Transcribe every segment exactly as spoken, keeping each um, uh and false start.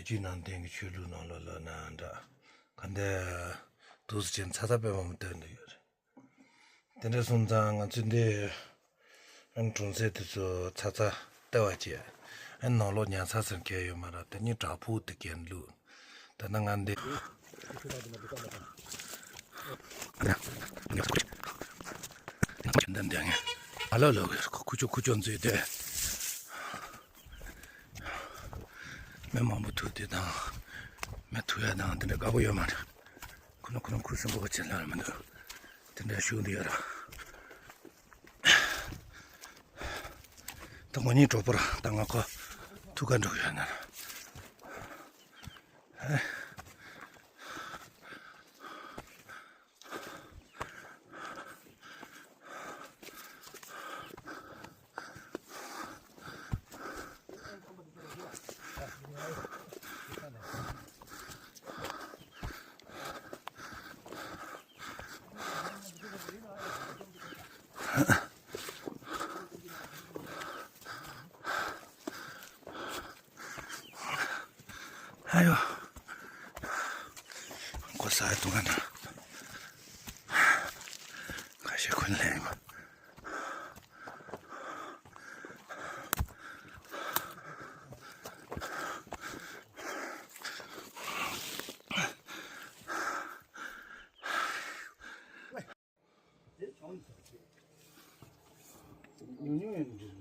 སྤྱི་ནང་བསྟན་གྱི་ཆོས་ལུགས་ནང་ལོགས་ལ་ན་འདྲ། ག་འདྲ་འདུག་སེ་བྱས་ཚ་ཚ་དཔེ་མང་པོ་བསྟན་འདུག་ཡོད་རེད། དེ་འདྲ་སོང་ཙང་ང་ཚོས་འདི་ཨ་ནི་གྲོང་གསེབ་དེ་ཚོ་ཚ་ཚ་ལྟ་བ་བྱས། ཨ་ནི་ནང་ལོགས་ཉལ་ས་ཟེར་མཁན་ཡོད་མ་རེད། དེ་ནི་བྲག་ཕུག་དེ་གན་བླུགས། ད་ནི་ང་འདི་འདི་འདི་ངས་ཨ་ལོ་ལོ་གི་ཁུ་ཆུ་ཁུ་ཆུ་འཛུལ་ཏེ། མི་མང་པོ་ཐུག་དེ་དང་། མི་ཐུག་ཡ་དང་དེ་འདྲ་དགའ་པོ་ཡོད་མ་རེད། ཁོ་ན་ཁོ་ན་ཁུ་སིམ་པོ་ཅིག་ལ་མི་འདུག་དེ་འདྲ་ཞུགས་འདི་ཡོད་ར། ད་ངོ་གཉིས་གྲོགས་པོ་ར་ད་ང་ཁོ་ཐུག་ག་འགྲོ་ཡོད་ན་ར། ཨ་ཡོ། ཁོ་ས་ཡ་དུང་ང་ན། ཁ་ཤས་ཁོ་ལས་མ། ཉུང་ཉུང་ཡིན་འདྲ།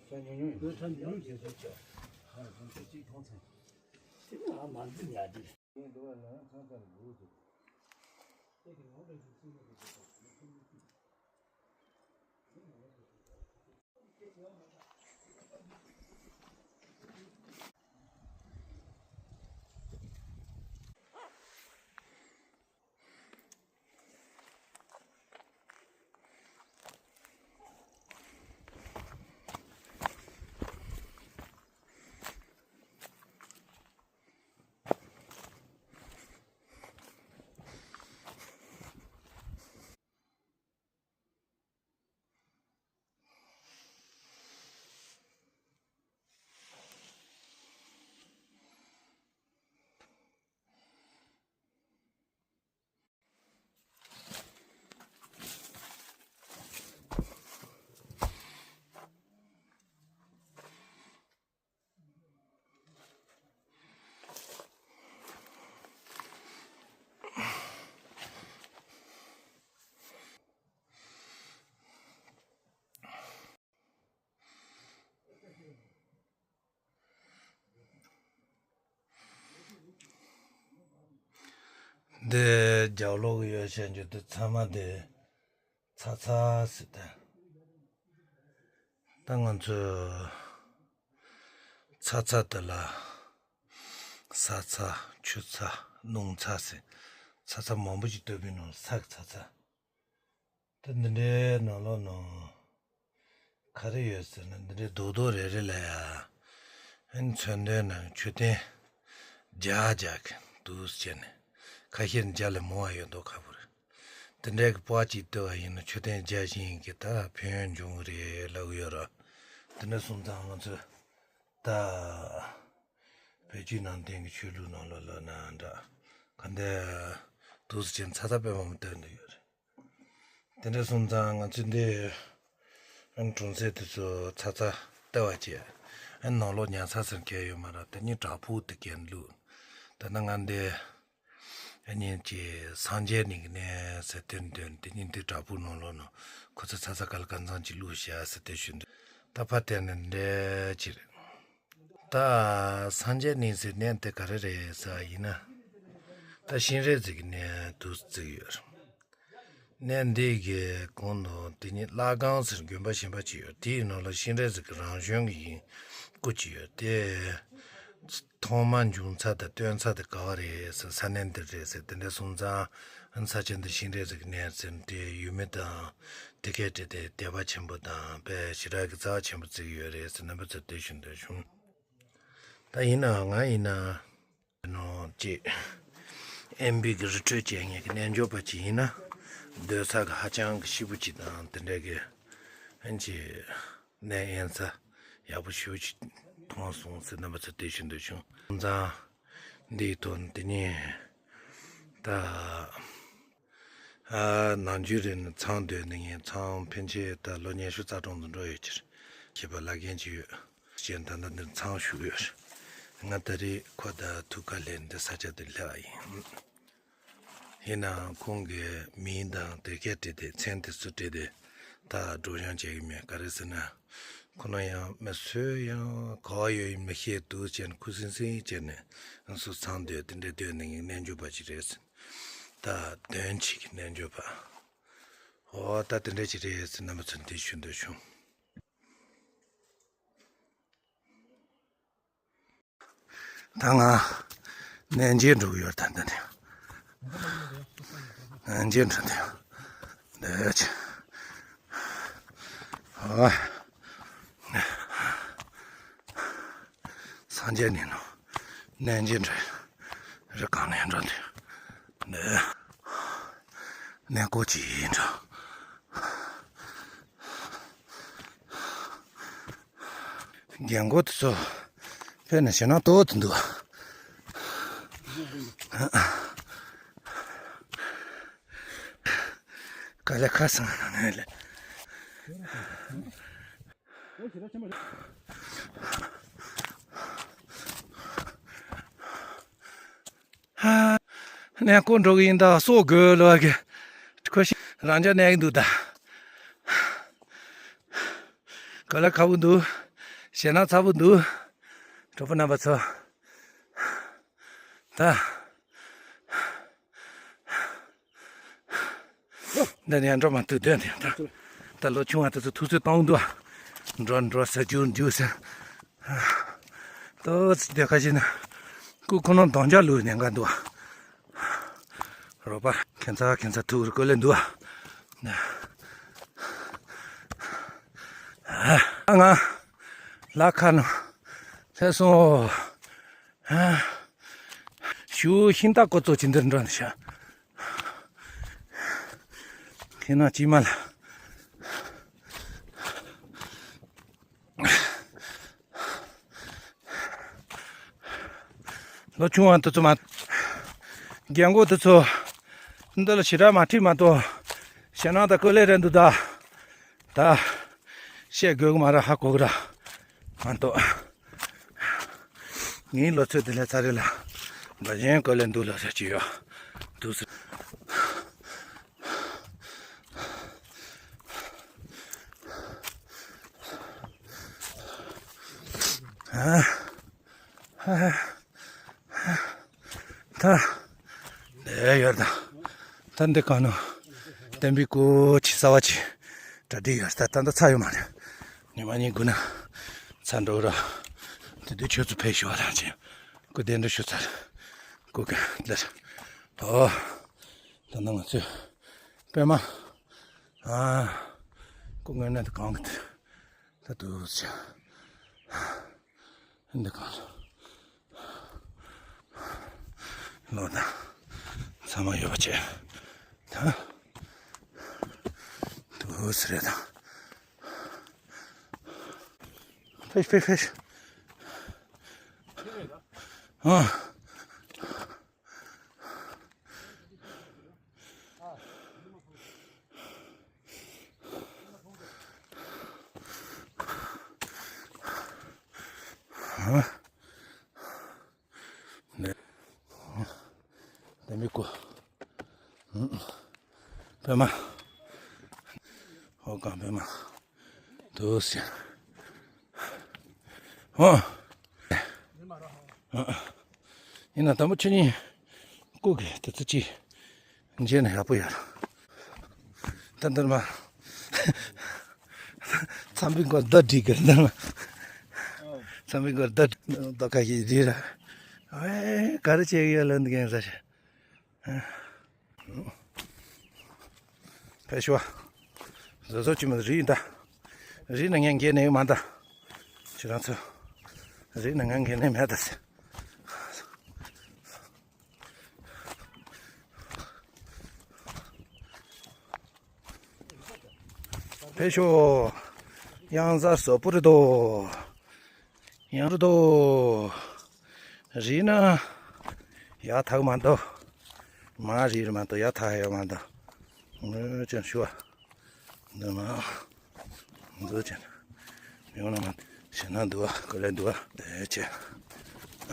ཉུང་ཉུང་ཡིན། ཉུང་ཉུང་ཡིན་འདྲ། འདི་རྒྱབ་ལོགས་ཀྱི་ཡོད་བཤད་རྒྱུ་དེ་ཚང་མ་དེ་ཚ་ཚ་ཟེར་ཏེ། ད་ང་ཚོས་ཚ་ཚ་དེ་ལ་ས་ཚ་ཆུ་ཚ་རླུང་ཚ་ཟེར་ཚ་ཚ་མང་པོ་ཞིག་བཏོད་པའི་ནང་ས་གི་ཚ་ཚ། ད་འདི་འདྲའི་ནང་ལོགས་ནང་ག་རེ་ཡོད་ཟེར་ན། འདི་འདྲའི་རྡོག་རྡོག་རེ་རེ་ལ་ཡ་ཨ་ནི་མཚོན་དོན་ནང་མཆོད་རྟེན་བརྒྱ་བརྒྱ་གི་འདུག་སེ་བྱས་ནས། ཁ་ཤས་ནི་བརྒྱ་ལས་མང་བ་ཡོད་མདོག་ཁ་པོ་རེད། དེ་འདྲའི་གི་པར་གཅིག་བཏོད་པ་ཡིན་ན་མཆོད་རྟེན་བརྒྱ་བཞེངས་ཡིན་གི་ད་ཕན་ཡོན་འབྱུང་གི་རེད་ལབ་གི་ཡོད་ར། དེ་འདྲ་སོང་ཙང་ང་ཚོས་ད་བོད་བརྒྱུད་ནང་བསྟན་གྱི་ཆོས་ལུགས་ནང་ལོགས་ལ་ན་འདྲ་ག་འདྲ་འདུག་སེ་བྱས་ཚ་ཚ་དཔེ་མང་པོ་བཏོད་འདུག་ཡོད་རེད། དེ་འདྲ་སོང་ཙང་ང་ཚོས་འདི་ཨ་ནི་གྲོང་གསེབ་དེ་ཚོ་ཚ་ཚ་ལྟ་བ་བྱས། ཨ་ནི་ནང་ལོགས་ཉལ་ས་ཟེར་མཁན་ཡོད་མ་རེད། དེ་ནི་བྲག་ཕུག་དེ་གན་བླུགས། ད་ནི་ང་འདི་ཨ་ནི་ཅིག་སངས་རྒྱས་གླིང་གི་གནས་ཟེར་དེ་འདོན། དེ་ནི་འདི་བྲག་ཕུག་ནང་ལོགས་ནང་ཁོ་ཚོ་ཚ་ཚ་ག་ལ་གང་འཚམ་ཅིག་བླུགས་བཞག་ཟེར་དེ་ཞུ་འདུག་ད་ཕར་བལྟས་ན་འདྲ་ཅིག་རེད། ད་སངས་རྒྱས་གླིང་ཟེར་གནས་དེ་ག་རེ་རེད་ཟེར་བ་ཡིན་ན། ད་སྤྱན་རས་གཟིགས་ཀྱི་གནས་འདུག་བརྩིགས་ཡོད། གནས་འདི་གི་གོང་དུ་དེ་ཉིད་བླ་སྒང་ཟེར་དགོན་པ་གཞན་པ་ཅིག་ཡོད། དེའི་ནང་ལ་སྤྱན་རས་གཟིགས་ཀྱི་རང་བྱོན་གྱི་ཡིན་སྐུ་ཅིག་ཡོད་དེ། ཐོག་མ་འབྱུང་ས་དང་སྟོན་ས་དེ་ག་བ་རེད་ཟེར། ས་གནས་འདི་རེད་ཟེར། དེ་འདྲ་སོང་ཙང་ས་ཆ་འདི་སྤྱན་རས་གཟིགས་གནས་ཟེར་དེ་ཡུལ་མི་དང་དེ་གས་དེ་དེ་དད་པ་ཆེན་པོ་དང་དཔེ་ཞེ་དྲག་གི་རྩ་བ་ཆེན་པོ་བརྩི་གི་ཡོད་རེད་ཟེར་རྣམ་པ་ཚོར་དེ་ཞུ་འདོད་བྱུང་། ད་ཡིན་ནའང་ང་ཡིན་ན་ནོ་ཅེས་ཨེམ་བི་གི་རི་ཁྲོད་བཅད་མཁན་གྱི་རྣལ་འབྱོར་པ་ཅིག་ཡིན་ན་སྡོད་ས་གི་ཧ་ཅང་གི་སྐྱིད་པོ་ཅིག་དང་དེ་འདྲ་གི་ཨན་ཅི་གནས་ཡིན་ས་ཡག་པོ་ཞེ་པོ་ཅིག་ ཁོང་སོང་ཟེར་རྣམ་པ་ཚོ་དེ་བཞིན་དུ་བྱུང་། ཁོང་ཚང་འདིའི་ཐོག་ནས་དེ་ནས་ད་ཨ་ནམ་རྒྱུན་རེ་ནས་ཚང་སྡོད་ནས་ངས་ཚང་ཕན་ཆད་ད་ལོ་ཉི་ཤུ་རྩ་གྲངས་ཙམ་འགྲོ་ཡོད་ཕྱིར་ཞེས་པ་ལབ་མཁན་ཅིག་ཡོད། ཅེས་ད་ལྟ་འདིར་ཚང་བཞུགས་ཡོད། ང་ད་རེས་ཁོ་དང་ཐུག་ག་ལས་འདི་ས་ཆ་འདིར་སླེབས་པ་ཡིན། ཡིན་ནའང་ཁོང་གིས་མིང་དང་དེ་སྐད་བྲིས་ཏེ་མཚན་དེ་ཚོ་བྲིས་ཏེ་ད་སྒྲོག་སྦྱང་བྱེད་ཀྱི་མེད། ག་རེ་ཟེར་ན་ཁོ་ན་ཡང་མི་སུ་ཡང་ག་བ་ཡོད་ཡིན་མི་ཤེས་འདུག་ཅེས་ཁུ་སིང་སིང་བྱས་ནས་སུ་ཚང་སྡོད་དེ་འདྲ་སྡོད་ནས་རྣལ་འབྱོར་པ་ཅིག་རེད་ཟེར། ད་དོན་གཅིག་གི་རྣལ་འབྱོར་པ། འོ་ད་དེ་འདྲ་ཅིག་རེད་ཟེར་རྣམ་པ་ཚོ་འདི་ཞུ་འདོད་བྱུང་། ད་ང་ནན་ཅིང་འགྲོ་གི་ཡོད། ད་འདི་ནས་ནན་ཅིང་འགྲོ་འདོད་འདོད་ཆེ། ཨ། སངས་རྒྱས་ནས་ནོ་ནན་ཅིང་འགྲོ་རི་གང་ནས་འགྲོ་འདོད་འདོད་ནན་ཀོ་ཅི་ཡིན་འགྲོ། རྒན་གོག་དེ་ཚོ་ཕེབས་ནས་ཞེད་སྣང་ཏོག་ཏུ་འདུག་ག་ལེ་ཁ་སང་ནང་ནས་ལེ། ནས་ཀོ་འགྲོ་གི་ཡིན་ད། སོ་དགོས་ལོ་གི། ཁོ་ཤི་རང་ཅག་ནས་འདུག་ད། ག་ལ་ཁ་བོ་འདུག་ཞེད་སྣང་ཚ་བོ་འདུག་གྲོགས་པོ་རྣམ་པ་ཚོ། ད། འདི་ནས་འགྲོ་མ་ཐུབ་དོན་དེ་ད། ད་ལོ་ཆུང་བ་དེ་ཚོ་ཐུགས་ཚོད་གཏོང་འདུག་འགྲོ་འགྲོ་ཟེར་རྒྱུག་རྒྱུག་ཟེར། ཏོག་ཙི་དེ་ཁ་ཤས་ན་སྐུ་ཁོ་ནང་གདོང་འཇགས་ལུས་ནས་འགའ་འདུག་རོགས་པ་ཁྱེད་ཚ་ཁྱེད་ཚ་ཐུག་རུ་བཀོད་ལེ་འདུག་ང་ལ་ཁ་ནང་སླེབས་སོང་། ཞུ་ཤིང་རྟ་ཀོ་ཚོ་ཅི་འདིར་འགྲོ་ནས་ཤག་ཁྱེད་ན་ཅི་མ་ལ། ལོ་ཆུང་བ་དེ་ཚོ་མ། རྒན་གོག་དེ་ཚོ་འདི་ལ་ཞེ་དྲག་མ་ཁྲིད་མ་གཏོགས་ཞེད་སྣང་དང་ཀུ་ལེ་རེད་འདུག་ད། ད་བཤད་དགོས་གི་མ་ར་ཧ་གོ་གི་ར་མ་གཏོགས། ངའི་ལོ་ཚོད་དེ་ལས་ཚ་རེ་ལ་འབའ་གཞན་ཀུ་ལེ་འདུག་ལ་ཟེར་གྱི་ཡོད་འདུག་ཟེར། ད་ལས་ཡོད་ད། ད་འདི་གང་ནོ། བསྟན་པའི་སྐུ་ཅི་གསར་བ་ཅི་གྲ་སྒྲིག་ཡོད་ད། ད་ད་ཚ་ཡོད་མ་རེད། ཉི་མ་གཉིས་དགུ་ན་ཚ་འགྲོ་ར། དེ་དུས་ཁྱོད་ཚོ་ཕེབས་ཤོག་རང་ཅི་སྐུ་གདན་འདྲ་ཞུ་ཚར། སྐུ་ག་ལར། ཨོ། ད་ནང་ང་ཚོས་པད་མ། ཨ། སྐུ་ངོས་ནས་གང་གི་ད་དུ་ཆ། འདི་གང་ལོ། ལོ་ད་ཚང་མ་ཡོད་པ་བྱས། ད་དུ་སི་རེད་ད། ཕེཤ་ཕེཤ་ཕེཤ། ཨ། ཨ། ནས། ད་མི་གོ། པད་མ། ཧོ་གང་པད་མ། དུ་སི། ཧོ། ཡིན་ན་དང་པོ་ཆོས་ཉིད་སྐུ་གི་དུ་ཚོད་ཅིག་མཇལ་ན་ཡག་པོ་ཡོད། ད་འདིར་མ། ཚང་པའི་མགོ་རྡོ་སྒྲིག་གི་འདིར་མ། ཚང་པའི་མགོ་རྡོ་རྡོ་ཁ་ཞིག་རི་ར། ཨེ་ག་རེ་བྱེད་ཀྱི་ཡོད་ལ་འདི་གན་ས་ཞིག་ཕེབས་ཤོག་བཟོ་བཟོ་ཅི་མ་རི་ཡིན་ད། རི་ནང་ངན་འགན་ནས་མ་ད། ཁྱེད་རང་ཚོ། རི་ནང་ངན་འགན་ནས་མེད་ད་ཟེར། ཕེབས་ཤོག་གཡང་གཟར་སོག་པོ་རེད་དོ། ཡང་རུ་དོ། རི་ན། ཡ་ཐག་མ་འདུག་མ་རི་རུ་མ་འདུག་ཡ་ཐག་ཡ་མ་འདུག་ངོས་ཅན་ཞུ་བ། འདི་མ། འདི་ཅན། ཡོང་ན་མ། ཞེ་ན་འདུག་ག་ལེ་འདུག་དེ་ཅན།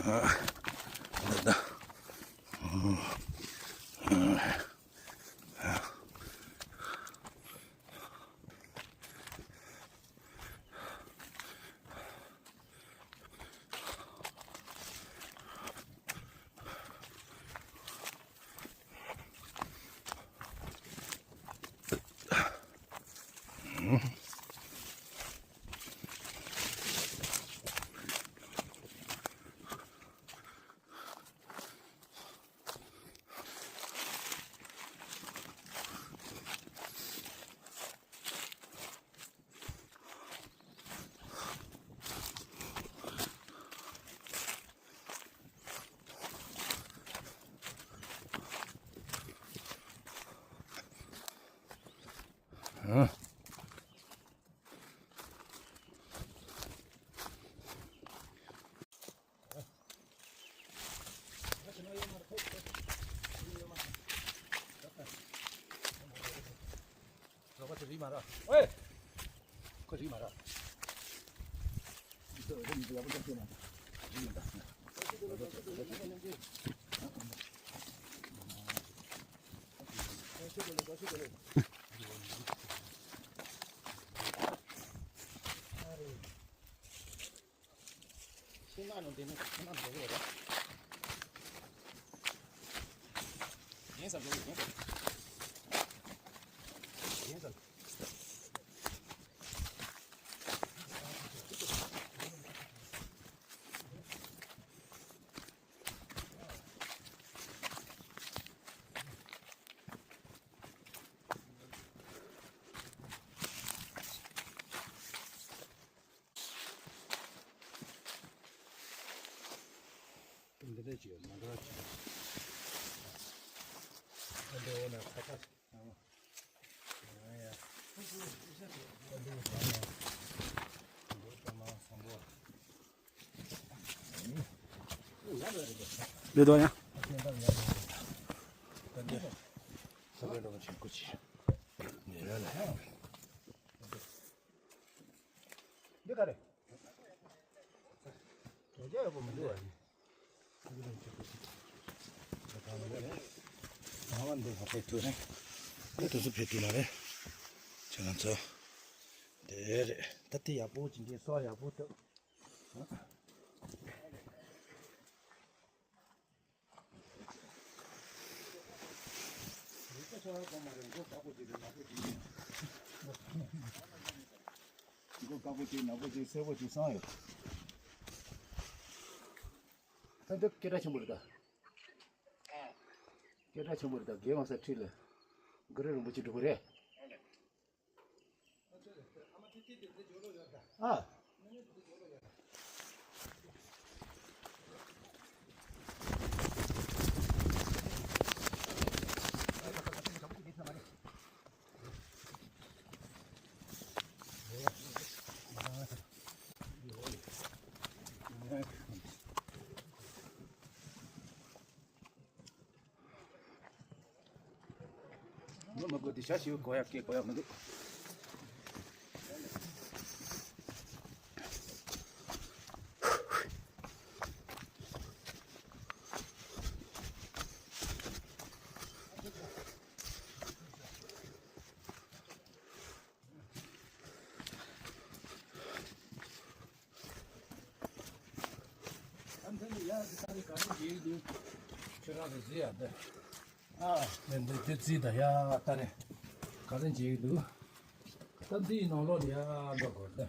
ཨ། འདི་ད། འདི་འདྲ་ཅིག་མ་འདྲ་ཅིག་འདི་འོ་ན་ཁ་ཁ་ཞིག་ཨ་ཡ། འདི་ཨ་ཡ། འདི་ཨ་མ་སམ་བྷོ། ལེ་དོ་ཡ། འདི་ས་བོན་འདྲ་མ་ཆེན་པོ་ཅིག་ཉེ་ར་ལ། འདི་ག་རེ། དོ་རྒྱ་ཡོད་པོ་མི་འདུག་བ་ཡིན། ང་བ་འདི་ཧ་ཕེ་ཐུ་རེད། འདི་དུ་སུ་ཕེ་ཐུ་ན་རེད། ཁྱེད་རང་ཚོ། དེ་རེད། ད་དེ་ཡག་པོ་ཅིག་འདི་སོ་ཡག་པོ་ཐུབ། མགོ་དཀར་པོ་ཅིག་ནག་པོ་ཅིག་སེར་པོ་ཅིག་སང་ཡོད། ད་འདི་སྐད་གྲགས་ཆེན་པོ་རེད་ད། སྐད་གྲགས་ཆེན་པོ་རེད་ད། རྒན་ཝང་ས་ཁྲིད་ལ། གུ་རུ་རིན་པོ་ཆེ་སྒྲུབ་པ་རེད། ཨ། ངོ་མ་དགོས་དེ་ཞག་ཞིག་གོ་ཡག་སྐད་གོ་ཡག་མི་འདུག་ཨ་མཐའ་ནི་ཡ་དེ་ད་རེས་ག་རེ་བྱེད་ཀྱི་འདུག་ཁྱོད་རང་ཚོ་གཟིགས་ཡ་འདི། ཨ། འདི་འདི་འདི་རྩིས་ད་ཡ་ད་རེས་ག་རེ་བྱེད་ཀྱི་འདུག་ད་འདིའི་ནང་ལོགས་ལ་ཡ་འགྲོ་དགོས་ད།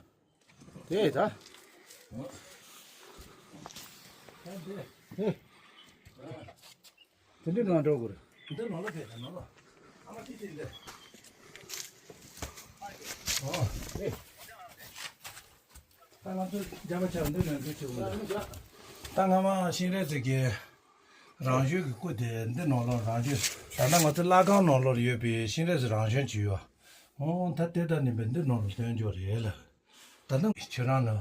དེ་ད། ད་འདི། ཧེ། དེ་འདྲའི་ནང་འགྲོ་དགོས་རེད། འདི་ནང་ལ་ཕེབས་ད་ནང་ལ། ཨ་མ་ཏི་ཏི་འདི། ཨོ། ཨེ། ད་ང་ཚོ་རྒྱ་པ་ཆགས་འདི་ནང་འཛུལ་ཆོག་གི་རེད། ད་སྔ་མ་ཤིང་རས་ཟེར་གི་རང་བྱོན་གྱི་སྐུ་དེ་འདི་ནང་ལོགས་རང་བྱོན། ད་ལྟ་ང་ཚོ་བླ་སྒང་ནང་ལོགས་ཡོད་པའི་ཤིང་རས་ཟེར་རང་བྱོན་ཅིག་ཡོད། ཨོ་ད་དེ་ད་ནི་འདི་ནང་ལ་སྟོན་འཇོག་རེད་ལ། ད་ནི་ཁྱེད་རང་ལ།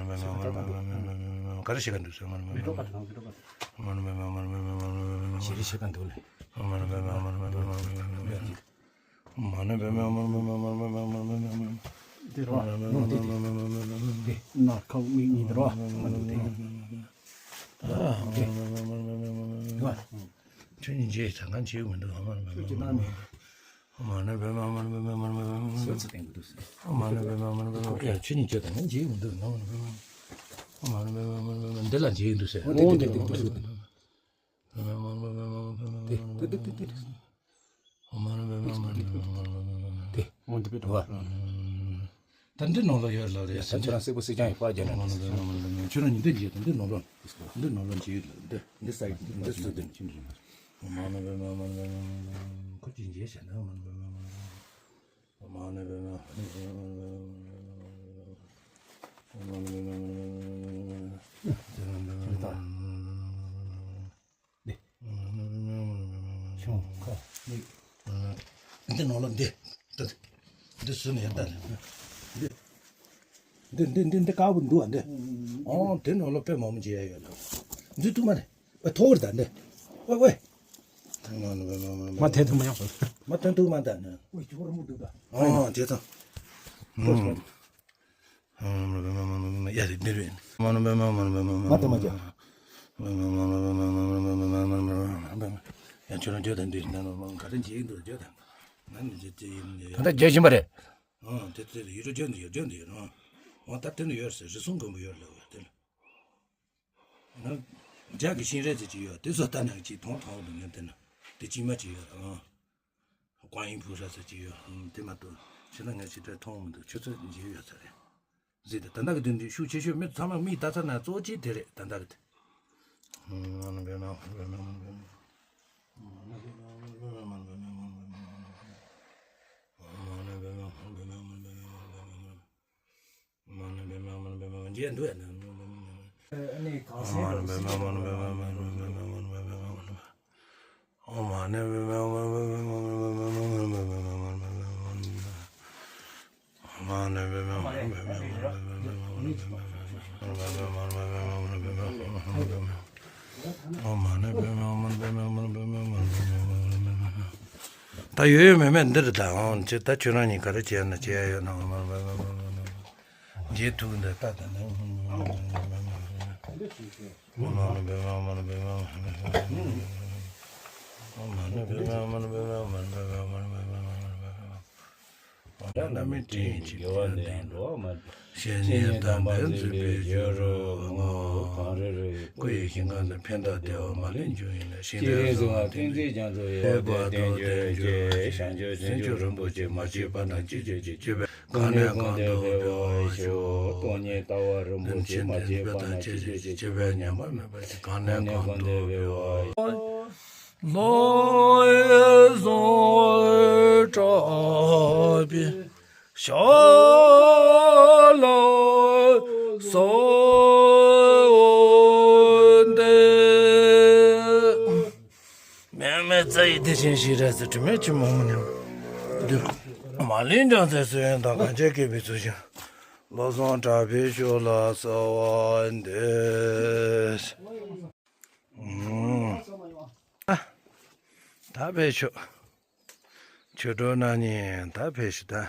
ག་རེ་བྱེད་ཀ་འདུག་ཟེར། མ་ནི་པདྨ། མ་ནི་པདྨ། མ་ནི་པདྨ། ཞེ་རེ་བྱེད་ཀ་འདུག་ལེ། མ་ནི་པདྨ། མ་ནི་པདྨ། མ་ནི་པདྨ། མ་ནི་པདྨ། མ་ནི་པདྨ། འདི་རོ། འདི་འདི་འདི། ནར་ཁག་མིག་གཉིས་འདི་རོ། མ་འདུག་དེ། ཁྱོད་གཉིས་མཇལ་ད་གང་བྱེད་མི་འདུག་མ་ནི་པདྨ། ཁྱོད་ཀྱི་ནང་ནས། མ་ནི་པདྨ། མ་ནི་པདྨ། མ་ནི་པདྨ། སོ་སོ་བསྟན་གྱི་འདུག་ཟེར། མ་ནི་པདྨ། མ་ནི་པདྨ། ཁྱོད་གཉིས་མཇལ་ད་གང་བྱེད་མི་འདུག་མ་ནི་པདྨ། མ་ནི་པདྨ། མ་ནི་པདྨ། འདི་ལ་མཇལ་གྱི་འདུག་ཟེར། འོ་འདི་འདི་འདི་འདི་འདི། དེ་དེ་དེ་དེ་དེ། དེ་འོ་འདི་པའི་འགྲོ་བ། ད་འདི་ནང་ལོགས་ཡོད་ལ་རེད། ས་ཆ་རང་སེ་པོ་སེ་ཅང་ཡོད་པ་རྒྱ་ནང་ལ། ཁྱོད་རང་ཉིན་འདི་རྗེས་དང་འདི་ནང་ལོགས། འདི་ནང་ལོགས་རྗེས་ལ་འདི་འདི་ས་འདི་ས་འདི་ཁྱིམ་རེད། མ་ནི་པདྨ། མ་ནི་པདྨ། ཁོ་ཅི་མཇལ་བྱས་ན། མ་ནི་པདྨ། མ་ནི་པདྨ། འདི། ཁྱོད་ཁ་ནི། འདི་ནང་ལ་འདི། འདི། འདི་ཟུར་ནས་ཡར་ལྟ་ནས། འདི། འདི་འདི་འདི་འདི་དཀར་པོ་འདུག་ཨ་འདི། ཨོ་དེ་ནང་ལ་དཔེ་མང་པོ་མཇལ་ཡ་ཡོད་ལ། འདི་ཐུག་མ་རེད། ཨ་ཐོག་རེད་ད་འདི། ཝེ་ཝེ། མ་དེ་ཐུག་མ་ཡོང་། མ་དེ་ཐུག་མ་ད་ནི། ཝེ་ཁྱོད་ར་མོ་འདུག་ད། ཨོ་དེ་ཐུག་ཡ་རེད་འདི་རེད། མ་ནི་པདྨ། མ་ནི་པདྨ། མ་དེ་མ་བྱ། ཡ་ཁྱོད་རང་བརྗོད་དང་འདི་ནང་ལ་ག་རེ་མཇལ་གྱི་འདུག་བརྗོད་དང་། ང་ནི་འཇལ་གྱི་ཡིན། ད་ལྟ་མཇལ་བཞིན་པ་རེད། ཨང་དེ་དེ་ཡུལ་གྲུ་བརྗོད་འདི་ཡོད། བརྗོད་འདི་ཡོད་རང་། འོ་ད་དེ་ནི་ཡོད་ཟེར། རི་སུང་མགོན་པོ་ཡོད་ལ་ཡོད་དེ་ལ། ང་རྒྱ་གི་ཤིང་རས་ཟེར་གྱི་ཡོད། དེ་ཚོ་ལྟ་ན་གཅིག་མཐོང་མཐོང་འདུག་ངས་བལྟས་ན་དེ་གཅིག་མ་གཅིག་ཡོད་རང་། ཀོང་ཡིན་ཕུ་ཧྲ་ཟེར་གྱི་ཡོད། ཨང་དེ་མ་གཏོགས་ཕྱི་ལ་ངས་ཅི་འདྲ་མཐོང་མི་འདུག་ཁྱོད་ཚོ་མཇལ་ཡོད་ས་རེད། ཟེར་ཏེ་ད་ལྟ་གི་དོན་འདི་ཤུགས་ཆེ་ཤོས་མི་ཚང་མ་མིག་ལྟ་ས་ན་གཙོ་ཆེ་དེ་རེད། ད་ལྟ་གི་དེ། མཇལ་འདུག་ཡ་ན། ད་ཡོད་ཡོད་མེད་མེད་འདིར་ད་འོང་ཅི་ད་ཁྱོད་རང་གཉིས་ག་རེ་བྱས་ན་བྱས་ཡོད་ན། འཇལ་ཐུབ་འདི་ལྟ་ད་ནི། བླ་མའི་དྲིན་ཡིན་གྱི་དགེ་བ་འདི་ཡང་འགྲོ་བ་མ་བྱེད། བཤེས་གཉེན་དམ་པས་འཛིན་པའི་རྒྱུ་རུ་བསྔོ། གང་རེ་རེ་སྐུ་ཡི་ཞིང་ཁམས་དང་ཕན་དང་བདེ་བ་མ་ལུས་འབྱུང་བའི་ནང་ཞིང་དེར་སོང་བ་ཐུགས་རྗེ་རྒྱ་མཚོ་ཡི་བར་དུ་བརྟན་གྱུར་ཅིག། བྱང་ཆུབ་སེམས་མཆོག་རིན་པོ་ཆེ་མ་སྐྱེས་པ་དང་སྐྱེ་གྱུར་ཅིག། སྐྱེས་པའི་གང་ནས་གང་དུ་འཕེལ་བར་ཤོག། སྟོང་ཉིད་ལྟ་བ་རིན་པོ་ཆེ་མ་སྐྱེས་པ་དང་སྐྱེ་གྱུར་ཅིག། སྐྱེས་པའི་ཉམས་པ་མེད་པ་ཞིག། གང་ནས་གང་དུ་འཕེལ་བར་ཤོག། ལ་ཡེ་བཟང་བའི་གྲགས་པའི་ཞལ་ལ་གསོལ་འདེབས། མེ་མེ་ཙ་ཡི་དེ་བཞིན་ཞིག་ར་ཟེར་དྲི་མེད་ཀྱི་མོ་མོ་ནི་འདུག་མ་ལུས་འབྱུང་རྩལ་སུ་ཡོན་དང་གང་བྱས་སྐྱེས་པའི་ཚུལ་བཞིན། བློ་བཟང་གྲགས་པའི་ཞལ་ལ་གསོལ་འདེབས། ཨ། ད་ཕེབས་ཤོག་ཆོས་གྲོགས་རྣམ་གཉིས་ད་ཕེབས་ཤོག་ད།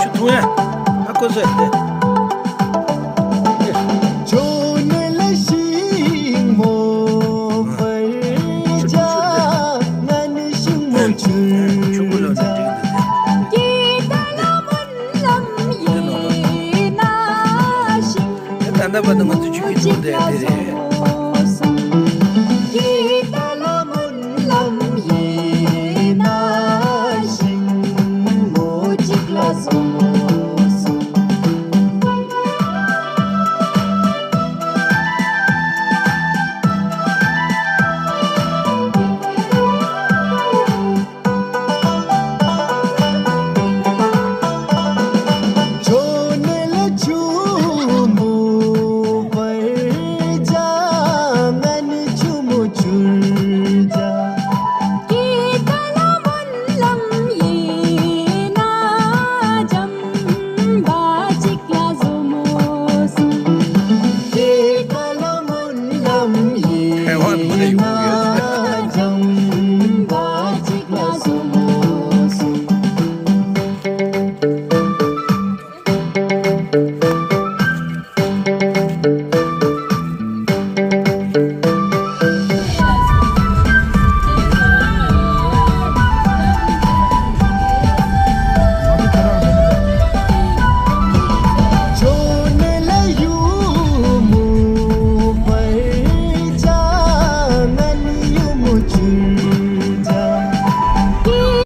ཆུ་འཐུང་ཡ། ཨ་ཁོ་ཚོས་དེ། ཆུང་ངུ་ལ་ནི་འགྲིག་འདུག་སྟེ། ད་ལྟ་བར་དུ་ང་ཚོས་ཆུ་ཁྱི་འཐུང་བསྡད་དེ་རེད།